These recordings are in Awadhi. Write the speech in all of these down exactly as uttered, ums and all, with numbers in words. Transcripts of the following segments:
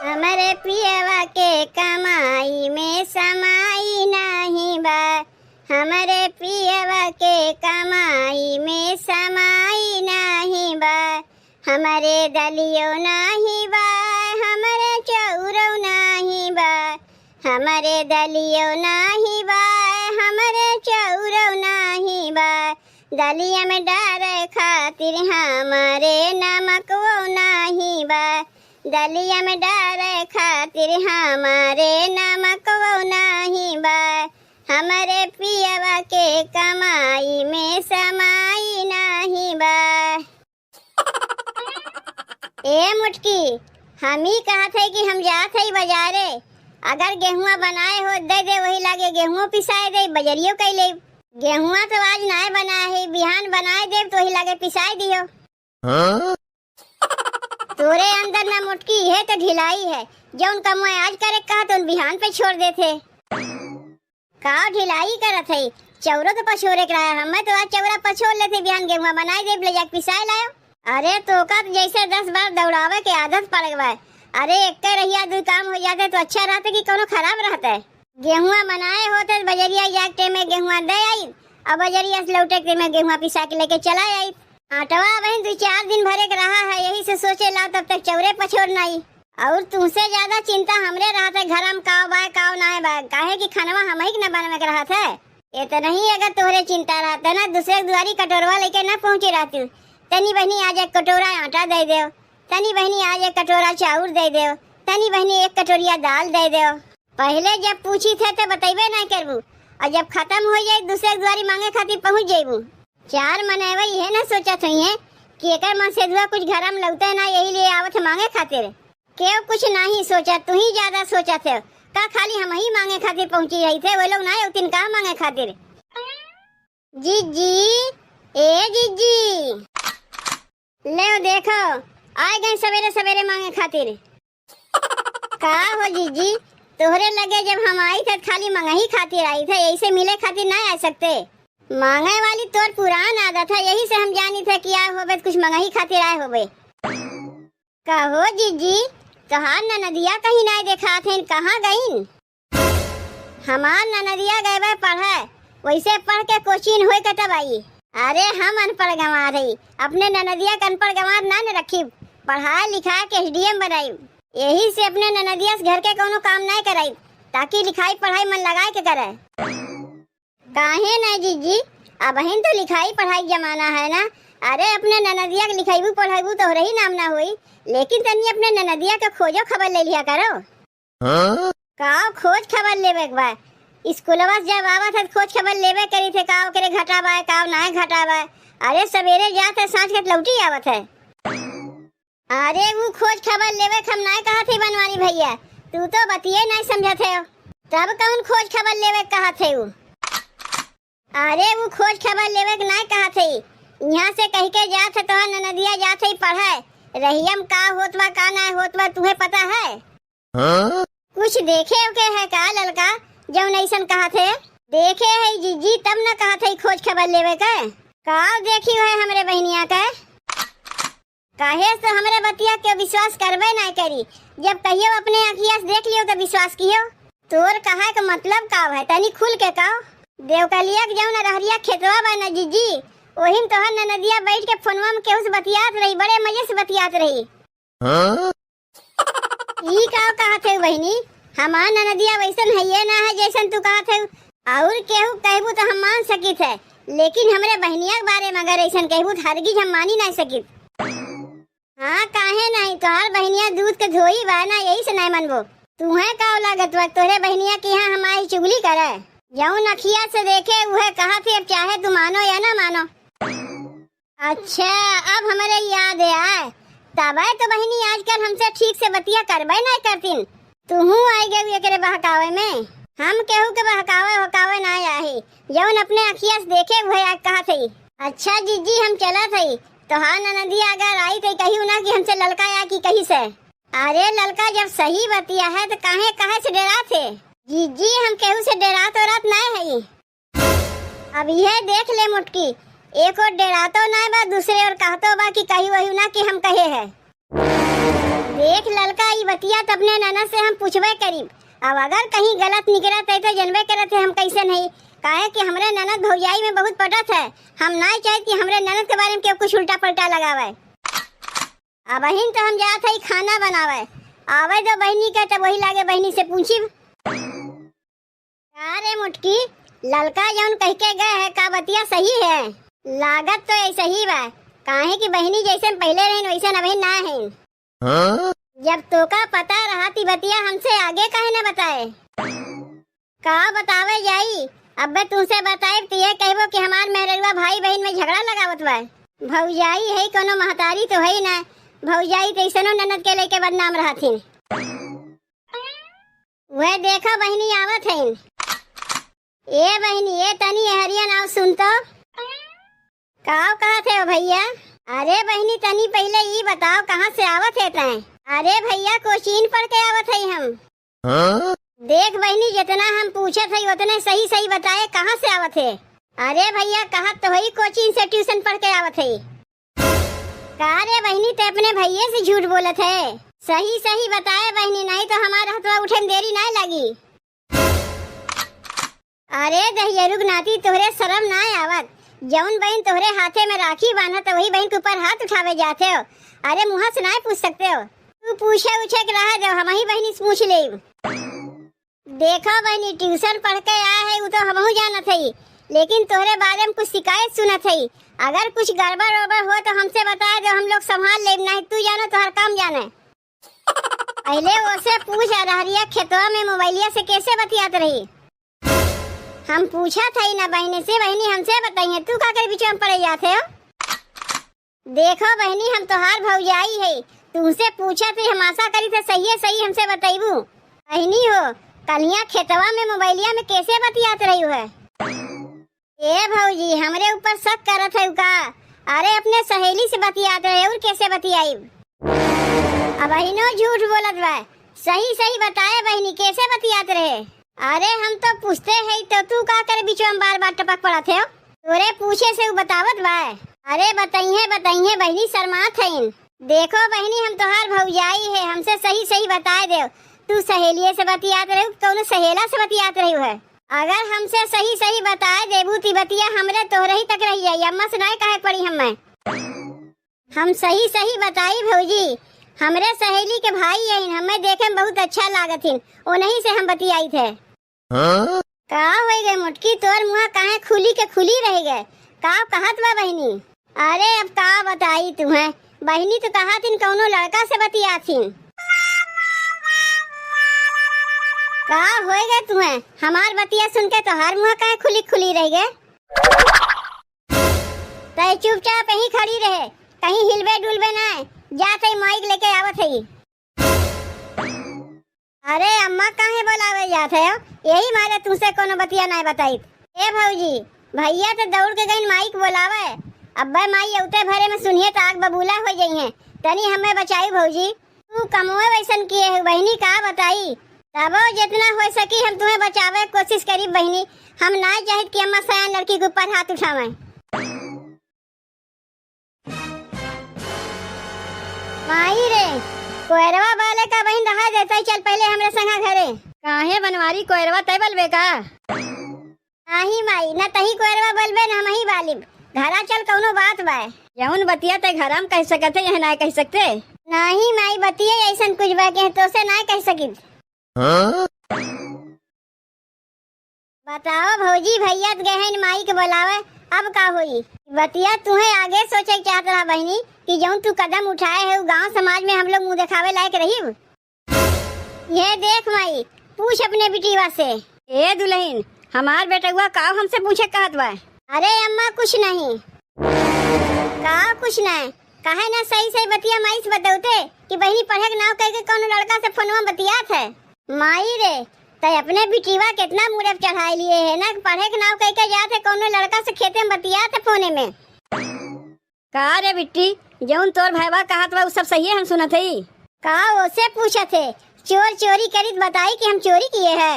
हमरे पियवा के कमाई में समाई नाही बा, हमरे पियवा के कमाई में समाई नाही बा, हमरे दलियो नाही बा, हमरे चौरो नाही बा, हमरे दलियो नाही बा, हमरे चौरो नाही बा, दलिया में डारे खातिर हमरे नमकवो नाही बा, दलिया में डारे खातिर हमरे नमकवो नाही बा, हमरे पियवा के कमाई में समाई नाही बा। ए मुटकी, हम ही कहत है कि हम जात है बाजारे, अगर गेहुआ बनाए हो दे दे, वही लागे गेहुओ पिसाए दे, बजरियो कई ले। गेहुआ तो आज नाय बनाए है, बिहान बनाए देब तो वही लागे पिसाए दियो। हाँ? तोरे अंदर ना मुटकी है तो ढिलाई है, जौन कमवा आज करे कहा तो उन बिहान पे छोड़ देते। का ढिलाई करत है? चौरो तो पछोरे के रहा, हमें तो आज चौरा पछोर लेते, बिहान गेहुआ बनाए देब, ले जाके पिसाए लायो। अरे तोका तो जैसे दस बार दौड़ावे के आदत पड़ गवा। अरे एक रहिया दू काम हो जाते तो अच्छा रहते कि कोनो खराब रहते। गेहुआ बनाए होते तो बजरिया जाए के टाइम में गेहुआ दे आई, और बजरिया से लौटे के टाइम में गेहुआ पिसा के लेके चला आई। आटवा बहन दो चार दिन भरे के रहा है, यही से सोचे ला तब तक चौरे पछोर नाई। और तुमसे ज्यादा चिंता हमरे रहत है, घर में काव बा, काव नाय बा, काहे कि खनवा हम ही के न बनवे के रहत है। इतना ही अगर तोहरे चिंता रहत है ना, दूसरे के दुआरी कटोरवा लेके ना पहुँची रहती। तनी बहनी आज एक कटोरा आटा दे देव, तनी बहनी आज एक कटोरा चाउर दे देव, तनी बहनी एक कटोरिया दाल दे देव। पहले जब पूछी थे तो बतैबे ना करबू, और जब खत्म हो जाए दूसरे के दुआरी मांगे खातिर पहुँच जाबू। चार मनैवा इहे ना सोचत हुई है कि एकर मन से दुआ कुछ घर में लौटे ना, यही लिए आवत है मांगे खातिर। केहू कुछ नाही सोचत, तू ही ज्यादा सोचत है। का खाली हम ही मांगे खातिर पहुंची रही थे, वो लोग ना होतिन का मांगे खातिर? जिज्जी, ए जिज्जी, ले देखो, आ गए सवेरे सवेरे मांगे खातिर। का हो जिज्जी, तोहरे लगे जब हम आई थे, खाली मंगही खातिर आई थे, ऐसे मिले खातिर ना आ सकते? मांगे वाली तोर पुरान आदत है, यही से हम जानी थे कि आए होबे, कुछ मंगही खातिर आए होबे। कहो जिज्जी, तोहार ननदिया कहीं नाय देखात हईन, कहाँ गईन? हमार ननदिया गए बा पढ़े, वैसे पढ़ के कोचिन होई के तब आई। अरे हम अनपढ़ गंवार हई, अपने ननदिया के अनपढ़ गंवार ना न रखी, पढ़ाए लिखाए के एसडीएम बनाई। यही से अपने ननदिया से घर के कोनो काम नाय कराई, ताकि लिखाई पढ़ाई मन लगाए के करे। काहे ना जिज्जी, अबहिन तो लिखाई पढ़ाई के जमाना है ना। अरे अपने ननदिया के लिखैबू पढ़ैबू तोहरे ही नाम ना होई, लेकिन तनी अपने ननदिया के खोजो खबर ले लिया करो। हाँ? का खोज खबर लेबे के बा? स्कूलवा से जब आवत है खोज खबर लेबे करी थे, का ओकरे घटा बा, का नाय घटा बा। अरे सवेरे जात है, सांझ के लौटी आवत है। अरे ऊ खोज खबर लेवे के हम नाय कहत हई बनवारी भैया, तू तो बतिये नाय समझत है। तब कौन खोज खबर लेवे के कहत है ऊ? अरे ऊ खोज खबर लेवे के नाय कहत हई, यहाँ से कह के जात है तोहार ननदिया जात है पढ़े, रहियम का होत बा का नाय होत बा तुहे पता है? हाँ? कुछ देखे ओके है का ललका, जौन ऐसन कहत है? देखे है जिज्जी तब न कहत है खोज खबर लेवे के। का देखी है हमरे बहनिया के? काहे से हमरे बतिया के विश्वास करबे ना करी? जब कहियो अपने अखिया से देख लियो तो विश्वास कियो। तोर कहा के मतलब का है? तनी खुल के कहो। देवकलिया के जौन रहरिया खेतवा बा न जिज्जी, ओहिम तोहर ननदिया बैठ के फोनवा में केहू से बतियात रही, बड़े मजे से बतियात रही। हाँ? ई का कहत है बहिनी? हमार ननदिया वैसन हइये ना है जैसन तू कहत है। और केहू कहबू तो हम मान सकित है, लेकिन हमरे बहनिया के बारे में अगर ऐसन कहबू तो हरगिज हम मानी ना सकित। हाँ, काहे नहीं? तोहार बहनिया दूध के धोई बा ना, यही से नहीं मनबो। तुहे का लागत बा, तोहरे बहनिया के यहाँ हम आई चुगली करे? जौन अखिया से देखे उहे कहत है, अब चाहे तू मानो या ना मानो। अच्छा, अब हमरे याद आए, तबे तो बहिनी आजकल हमसे ठीक से बतिया करबे नहीं करतीन। तुहू आई गई एकरे बहकावे में। हम केहू के बहकावे होकावे ना आही, जौन अपने अखिया से देखे उहे आज कहत हई। अच्छा जिज्जी, हम चलत हई, तोहार ननदिया अगर आई तो कहियो ना कि हमसे ललका या कि कहीं से। अरे ललका, जब सही बतिया है तो काहे काहे से डरात है? जिज्जी, हम केहू से डरात ओरात नहीं हई। अब यह देख ले मुटकी, एक ओर डेरातो नाय बा, दूसरे ओर कहतो बा कि कही वही ना कि हम कहे है। देख ललका, ई बतिया त अपने ननद से हम पूछबे करीब। अब अगर कहीं गलत निकरत है तो जनबे करत है हम कैसे नहीं, काहे कि हमरे ननद भौजाई में बहुत पटत है। हम नाय चाहित कि हमरे ननद के बारे में केहू कुछ उल्टा पलटा लगावे। अबहिन तो हम जात हई खाना बनावे, आवे दो बहिनी के, तब वही लागे बहिनी से पूछिब। का रे मोटकी, ललका जौन कह के गए है, का बतिया सही है? लागत तो ऐसे ही बा, काहे कि बहिनी जैसन पहिले रहिन वैसन अबहिन ना है। हाँ? जब तोका पता रहा ती बतिया हमसे आगे काहे न बताए? का बतावे जाई? अब्बे तुमसे बताइब त ये कहबो कि हमार मेहररुआ भाई बहिन में झगड़ा लगावत बा। भौजाई है कोनो महतारी तो है ना, भौजाई तो ऐसनो ननद के लेके बदनाम रहथिन। वह देखा बहिनी आवत हैं। ए बहिनी, ए तनी एहरिया नाव सुन तो। का कहत है ओ भैया? अरे बहिनी, तनी पहिले ई बताओ, कहाँ से आवत है तैं? अरे भैया, कोचिंग पढ़ के आवत है हम। हाँ? देख बहिनी, जितना हम पूछत है उतने सही सही बताए, कहाँ से आवत है? अरे भैया, कहत तो होई कोचिंग से ट्यूशन पढ़ के आवत है। का रे बहिनी, ते अपने भैये से झूठ बोलत है? सही सही बताए बहिनी, नहीं तो हमार हथवा उठे में देरी नहीं लगी। अरे दहियरुक नाती, तोहरे शरम ना आवत? जौन बहिन तोहरे हाथे में राखी बांधत, वही बहिन के ऊपर हाथ उठावे जाते हो। अरे मुँह से ना पूछ सकते हो, तू पूछे उछे के रह दो, हम ही बहिनी से पूछ लेब। देखो बहिनी, ट्यूशन पढ़ के आए है, उ तो हमहू जानत है, लेकिन तोहरे बारे में कुछ शिकायत सुनत है। अगर कुछ गड़बड़ वड़बड़ हो तो हमसे बता दो, हम लोग संभाल लेब, नहीं तू जानो तोहर काम जाने। पहिले ओसे पूछ, अरहरिया खेतवा में मोबाइलिया से कैसे बतियात रही? हम पूछत हई ना बहिनी से, बहिनी हमसे बताइए, तू का कर बीच में पड़े जाते हो? देखो बहिनी, हम तोहार भौजाई है, तुमसे पूछत हई, हम आशा करी थे सही सही हमसे बतैबू। बहिनी हो, कलिया खेतवा में मोबाइलिया में कैसे बतियात रही है? ए भौजी, हमरे ऊपर शक करत है का? अरे, अपने सहेली से बतियात रहे, और कैसे बतियाइब? अब बहिनो झूठ बोलत बा। सही सही बताए बहिनी, कैसे बतियात रहे? अरे, हम तो पूछते है, तो तू का करे बीच में बार बार टपक पड़त है? तोरे पूछे से उ बतावत बा। अरे, बतइहे, बतइहे बहिनी, शर्मात हईन। देखो बहिनी, हम तोहार भौजाई है, हमसे सही सही बताए देव। तू सहेलिए से बतियात रहू, कौनो सहेला से बतियात रहू है? अगर हमसे सही सही बताए देबू ती बतिया हमरे तोहरे ही तक रह जाई, अम्मा से नाय कहे पड़ी हमें। हम सही सही बताई भौजी, हमरे सहेली के भाई हईन, हमें देखे में बहुत अच्छा लागत हिन, उन्हीं से हम बतियाई थे। हाँ? का होई गए मोटकी, तोर मुँह काहे खुली के खुली रह गए? का कहत बा बहिनी? अरे अब का बताई तुम्हें, बहिनी तो कहत हिन कौनो लड़का से बतियात हिन। का होए गे तुहें? हमार बतिया सुन के तोहार मुँह काहे खुली खुली रह गे? तै चुपचाप यहीं खड़ी रहे, कहीं हिलबे डुलबे ना, जा तै माइक लेके आवत है। अरे अम्मा, काहे बोलावे जात है? यही मारे तुमसे कोनो बतिया नाय बताइत। ए भौजी, भैया तो दौड़ के गइन माई के बोलावे। अब्बे माई अउते भरे में सुनिए तो आग बबूला हो जइहें। तनी हमें बचाई भौजी। तू कमवे वैसन किए हो बहिनी, का बताई। तबो जितना हो सकी हम तुम्हें बचावे के कोशिश करी बहिनी। हम ना चाहित कि अम्मा सयान लड़की के ऊपर हाथ उठावें। माई रे, कोयरवा बाले का बहिन रहा देता ही, चल पहले हमरे संगा घरे। काहे बनवारी, कोयरवा तय बलबे का? नाही माई, न तही कोयरवा बलबे, न हमही बालिब। घरा चल, कौनो बात बा? जौन बतिया तय घरा में कह सकत है, यह ना कह सकते? नाही माई, बतिया ऐसन कुछ बा कि तोसे ना कह सकित। हाँ? बताओ भौजी, भैया त गए हैं माई के बोलावे, अब का होई? बतिया तुहे आगे सोचे के चाहत रहा बहिनी कि जौन तू कदम उठाए है, उ गांव समाज में हम लोग मुंह देखावे लायक रही। ये देख माई, पूछ अपने बिटिया से। ए दुल्हन, हमार बेटवा का हमसे पूछे कहत बा? अरे अम्मा, कुछ नहीं। का कुछ नहीं? काहे ना सही सही बतिया माई से बतौते कि बहिनी पढ़े के नाव कह के कौनो लड़का से फोनवा में बतियात है। माई रे, तै अपने बिटिया कितना मुड़े पे चढ़ाई लिए है ना, पढ़े के नाव कह के जात है कौनो लड़का से खेते में बतियात है फोने में। का रे बिट्टी, जौन तोर भाईवा कहत बा उ सब सही है, हम सुनत हई। का ओसे पूछत है? चोर चोरी करी त बताई कि हम चोरी किए है।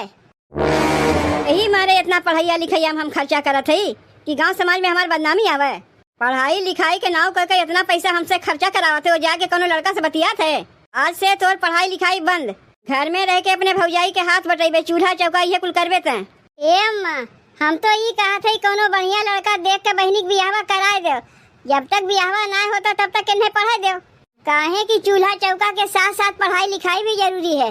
यही मारे इतना पढ़ाइया लिखाइया में हम खर्चा करत हई कि गांव समाज में हमार बदनामी आवे। पढ़ाई लिखाई के नाव करके इतना पैसा हमसे खर्चा करावत है, वो जाके कोनो लड़का से बतियात है। आज से तोर पढ़ाई लिखाई बंद। घर में रह के अपने भौजाई के हाथ बटइबे, चूल्हा चौका इहे कुल करबे तैं। ए अम्मा, हम तो ई कहत हई कौनो बढ़िया लड़का देख के बहिनी के बियाहवा कराए देव। जब तक बियाहवा ना होता तब तक केन्हे पढ़े देव। काहे कि चूल्हा चौका के साथ साथ पढ़ाई लिखाई भी जरूरी है।